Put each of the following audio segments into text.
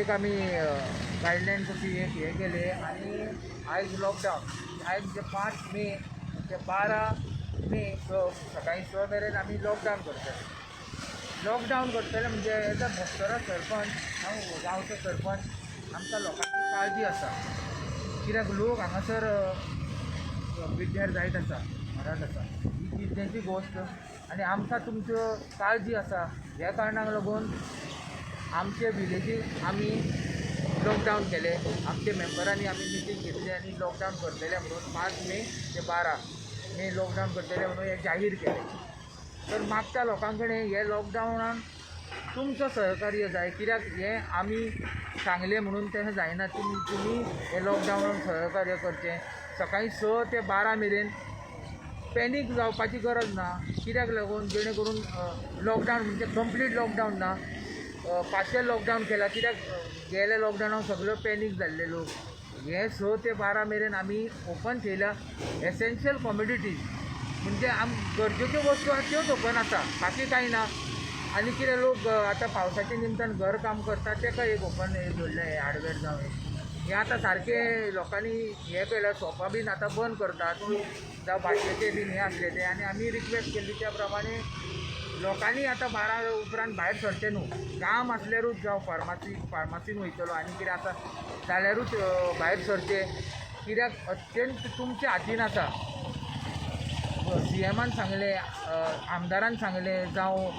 एक आमी गायडलायन कशी एक हें केलें आनी आयज लॉकडावन. आयज म्हणजे 5 मे ते 12 मे सकाळीं 6 मेरेन आमी लॉकडावन करतले. लॉकडावन करतले म्हणजे एज अ बस्तोरा सरपंच, हांव गांवचो सरपंच, आमकां लोकांची काळजी आसा, कित्याक लोक हांगासर पिड्ड्यार जायत आसा, मरत आसा, ही चिंतेची गोश्ट आनी आमकां तुमच्यो काळजी आसा. ह्या कारणाक लागून आमचे विलेजीक आमी लॉकडावन केलें. आमचे मेंबरांनी आमी मिटींग घेतली आनी लॉकडावन करतले म्हणून, 5 मे ते 12 मे लॉकडावन करतले म्हणून हें जाहीर केलें. तर मागता लोकां कडेन, हे लॉकडावनान तुमचो सहकार्य जाय, कित्याक हें आमी सांगलें म्हणून तें जायना. तुमी हें लॉकडावनान सहकार्य करचें. सकाळीं 6 ते 12 मेरेन पॅनीक जावपाची गरज ना. कित्याक लागून जेणे करून लॉकडावन म्हणजे कंप्लीट लॉकडावन ना, पार्शल लॉकडावन केला, कित्याक गेल्या लॉकडावनाक सगळ्यो पॅनीक जाल्ले लोक. हे 6 ते 12 मेरेन आमी ओपन थेयल्या. एसेन्शियल कॉमोडिटीज म्हणजे आम गरजेच्यो वस्तू आहा त्योच ओपन आसा, बाकी कांय ना. आनी कितें लोक आतां पावसाच्या निमतान घर काम करतात, ताका एक ओपन हे दवरलें. हें हार्डवेअर जावं हें आतां सारकें लोकांनी हें केल्या, शॉपां बीन आतां बंद करतात जावं भाजयेचे बीन हें आसलें तें. आनी आमी रिक्वेस्ट केल्ली त्या प्रमाणे लोकांनी आतां 12 उपरांत भायर सरचें न्हू. काम आसल्यारूच, जावं फार्मासीन वयतलो आनी कितें आसा जाल्यारूच भायर सरचें, कित्याक अत्यंत तुमच्या हातीन आसा. सीएमान सांगलें, आमदारान सांगलें जावं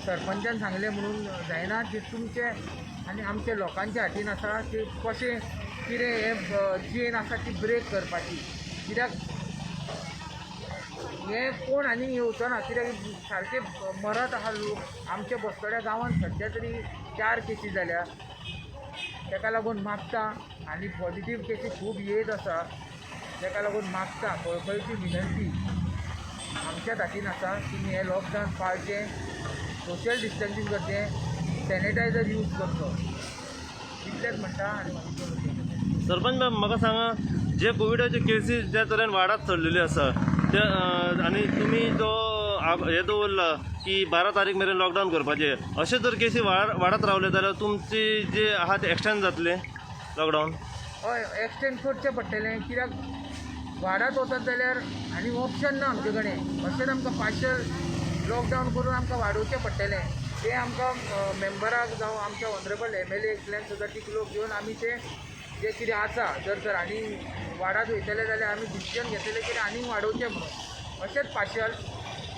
सरपंचान सांगलें म्हणून जायना. ती तुमचे आनी आमच्या लोकांच्या हातीन आसा की कशें कितें हें चेन आसा ती ब्रेक करपाची, कित्याक हें कोण आनी येवचो ना, कित्याक सारकें मरत आहा लोक. आमच्या बस्तोड्या गांवांत सद्या तरी चार केसी जाल्या. ताका लागून मागता आनी पॉझिटीव केसी खूब येयत आसा. ताका लागून मागता, कळकळीची विनंती, आमच्याच हातीन आसा. तुमी हें लॉकडावन पाळचें, सोशल डिस्टन्सींग करचें, सॅनिटायझर यूज करचो, इतलेंच म्हणटा आनी मागीर सरपंच बाब, म्हाका सांगा, जे कोविडाचे केसीस ज्या तरेन वाडत चल्लेल्यो आसा ते आनी तुमी जो हे दवरला की 12 तारीख मेरेन लॉकडावन करपाचें, अशें जर केसी वाडत रावले जाल्यार तुमची जे आहा ते एक्सटेंड जातले लॉकडावन? हय, एक्सटेंड करचें पडटलें, कित्याक वाडत वचत जाल्यार आनी ऑप्शन ना आमचे कडेन. अशेंच आमकां पार्शल लॉकडावन करून आमकां वाडोवचें पडटलें. तें आमकां मेंबराक जावं आमच्या ऑनरेबल एमएलए एकल्यान सुद्दां टिकलो घेवन आमी तें जें कितें आसा, जर तर आनी वाडत वयतले जाल्यार आमी डिसिजन घेतलें कितें आनीक वाडोवचें म्हणून, अशेंच पार्शल.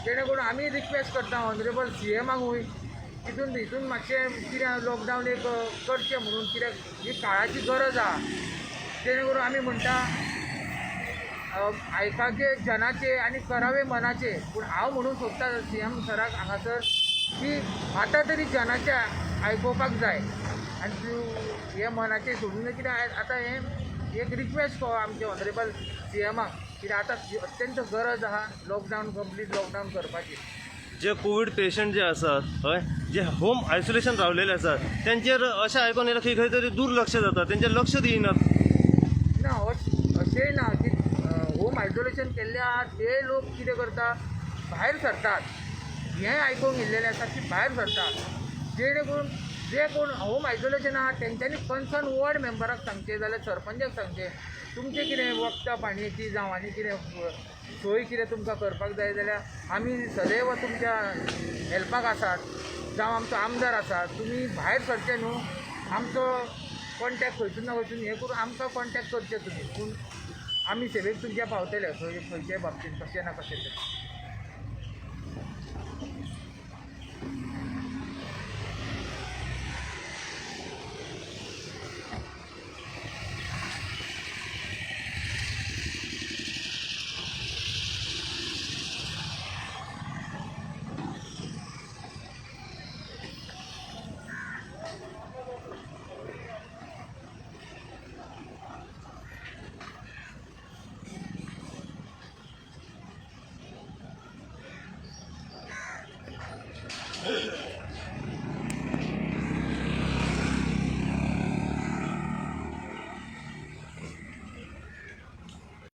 जेणे करून आमी रिक्वेस्ट करता ऑनरेबल सीएमाकूय, तितून हितून मातशें कितें लॉकडावन एक करचें म्हणून, कित्याक ही काळाची गरज आहा. जेणे करून आमी म्हणटा, आयकाचे जनाचे आनी करावे मनाचे. पूण हांव म्हणूंक सोदता सीएम सराक हांगासर की आतां तरी जनाचे आयकोवपाक जाय आनी तूं हे मनाचें सोडून, कित्याक आतां हें एक रिक्वेस्ट कहो आमचे ऑनरेबल सीएमाक, कित्याक आतां अत्यंत गरज आहा लॉकडावन, कंप्लीट लॉकडावन करपाची. जे कोवीड पेशंट जे आसात, हय, जे होम आयसोलेशन रावलेले आसात, तेंचेर अशें आयकोन येयलां की खंय तरी दुर्लक्ष जाता, तेंचेर लक्ष दिनात. ना, अशेंय ना की होम आयसोलेशन केल्ले आहा ते लोक कितें करता, भायर सरतात. हें आयकूंक येयल्लेलें आसा की भायर सरतात. जेणे करून जे कोण होम आयसोलेशन आहा तेंच्यांनी कन्सर्न वॉर्ड मेंबराक सांगचें जाल्यार सरपंचाक सांगचें, तुमचें कितें वखदां पाणयेची जावं आनी कितें सोय कितें तुमकां करपाक जाय जाल्यार आमी सदैव तुमच्या हेल्पाक आसात, जावं आमचो आमदार आसा. तुमी भायर सरचे न्हू, आमचो कॉन्टेक्ट खंयसून ना खंयसून हें करून आमकां कॉन्टेक्ट करचे तुमी, पूण आमी सेवेक तुमच्या पावतले खंय खंयच्याय बाबतीन कशें ना कशें तरी.